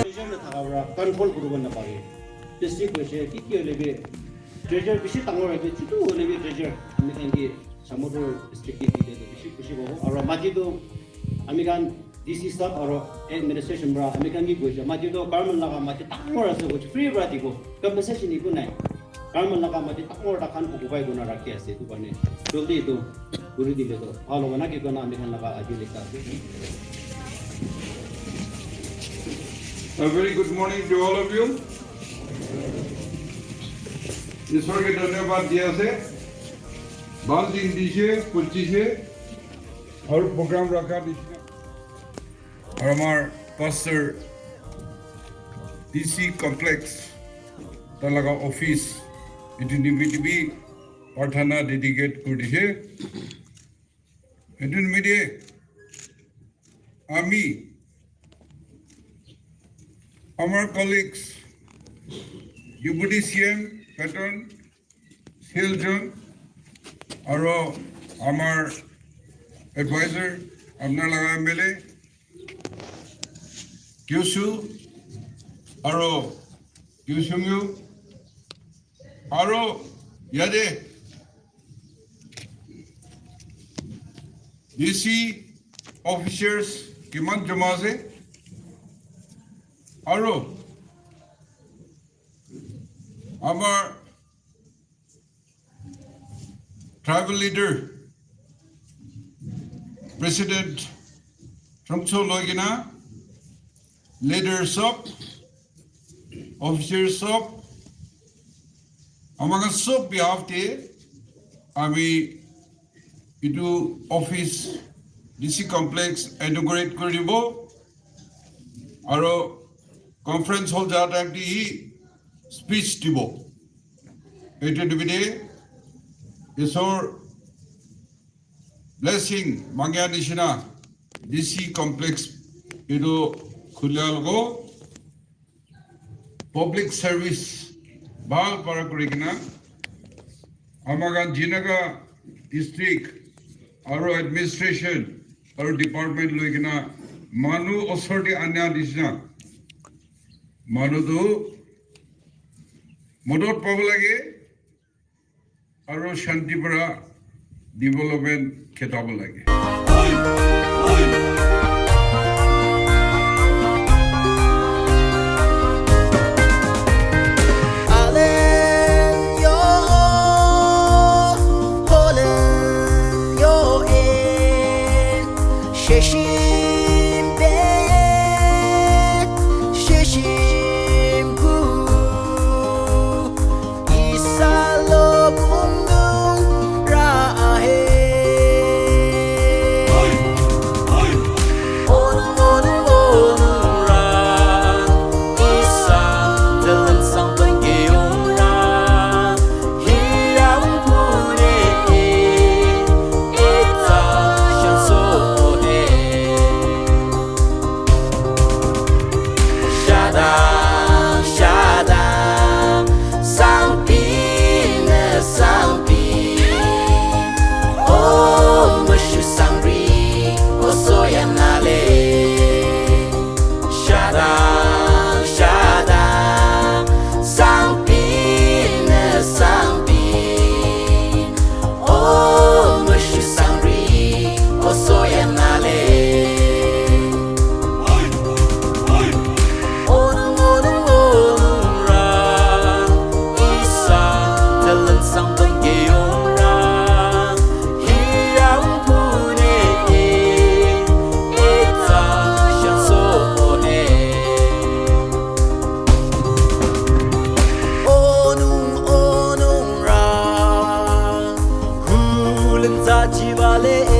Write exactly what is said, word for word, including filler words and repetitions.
Treasure na thaka para control kuribo na pare. District hoise, ki ki hoile bi treasure bishi dangor hoile, chutu hoile bi treasure ami khan ki Shamator district ki dile toh bishi khushi pabo. Aro mati toh ami khan D C staff aro administration para ami khan ki koise, mati toh government laga mati dangor ase, kuch free para dibo, compensation eku nai. Government laga mati dangor ta khan occupy kurina rakhi ase, etu karne jaldi etu kuri dile toh bhal hobo na ki koina ami khan laga appeal ekta ase. A very good morning to all of you. Isor ke dhanyabad di ase. Bhal din dise, pujise, aru program rakha dise. Aru amar pastor D C complex, tar laga office, etu nimite bi prarthana dedicate kuri dise. Etu nimite ami amar colleagues, Deputy C M, Patton, Siljon, aro amar advisor, apnar laga M L A, Kyushu, aro Kyushungyu, aro yate D C officers kiman joma ase, aro amar tribal leader, president, Trongso loi kena, leader sob, officer sob, ama khan sob behalf te ami etu office D C complex inaugurate kuri dibo. Aro conference hall ja time te hi speech dibo. Etu nimite Isor blessing mangya nishina D C complex etu khulia logo public service bhal para kuri kena ama khan jinaka district aro administration aro department loi kena manu osor te anya nishina manu tu modot pabo lage. Aro shanti para development khetabo lage. Alen yo, olen yo, en. Sheshim be, sheshim gu. Isalo bundung ra ahe. Onu, onu, onu ra. Isa telan sang pengkeong ra. Hiam pune e, eta shan so ne. Shada, shada, sangpi ne sangpi. O mashu sangri, o soya nale. Shada, shada, sangpi ne sangpi. O mashu sangri, o soya nale. Onu, onu, onu ra. Isa, telan sang pengkeong ra. Hiam pune e, eta shan so ne. Onu, onu ra. Hulen za chi vale.